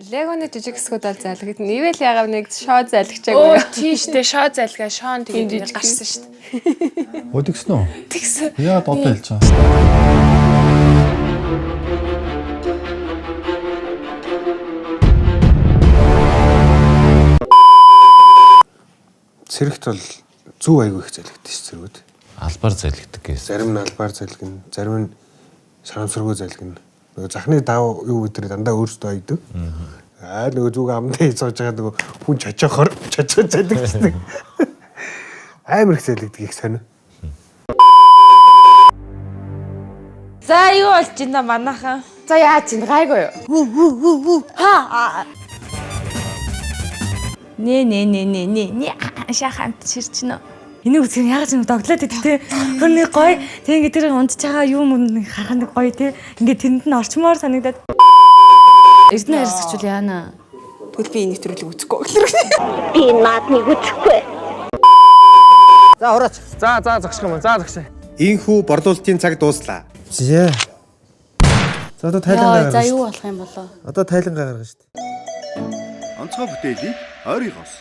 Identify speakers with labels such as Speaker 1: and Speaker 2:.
Speaker 1: Легоны жижиг хэсгүүд бол залгид. Нэвэл ягаав нэг шоо
Speaker 2: Өө
Speaker 1: залгичаагүй.
Speaker 2: тийш дээ шоо залгаа шоон тэгээд
Speaker 1: жижиг.
Speaker 2: гарсан шүү дээ.
Speaker 3: Өө тэгсэн үү?
Speaker 2: Тэгсэн.
Speaker 3: Яагаад одоо хэлж байгаа?
Speaker 4: Цэрэгт бол зүв айгүй их залгидаг ш цэргүүд.
Speaker 5: Албаар залгидаг гэсэн.
Speaker 4: Зарим нь албаар залгина, зарим нь сарамсаргүй залгина. Нөгөө захны дав юу гэдэг дандаа өөрсдөө ойдог. Аа нөгөө зүг амдаа сууж байгаа нөгөө хүн чочоохор чочоо залгичдаг. Амар их залгидаг их сонио.
Speaker 6: За юу болж байна манайхан?
Speaker 1: За яаж чинь гайгүй юу?
Speaker 6: Ха. Нэ нэ нэ нэ нэ нэ шахан чирчнэ.
Speaker 7: Энийг үзэх нь яагаад ч юм догтлоод идэх те. Хөр нэг гоё тэг ингээд тэр унтж байгаа юм нэг харах нэг гоё те. Ингээд тэрэнд нь орчмоор санагдаад.
Speaker 6: Эрдэнэ харьсагчвал яана?
Speaker 8: Тэгвэл би энэ нэвтрүүлгийг үзэхгүй гэхлээр.
Speaker 9: Би наадмыг үзэхгүй.
Speaker 10: За хураач. За за зогсох юм. За зогсъё.
Speaker 11: Ийхүү борлуулалтын цаг дууслаа.
Speaker 4: Зэ. За одоо тайлангаа
Speaker 6: За
Speaker 4: гаргана.
Speaker 6: юу болох юм болоо?
Speaker 4: Одоо тайлангаа гаргана шүү дээ.
Speaker 11: Онцгой бүтээлийг ойрынхоос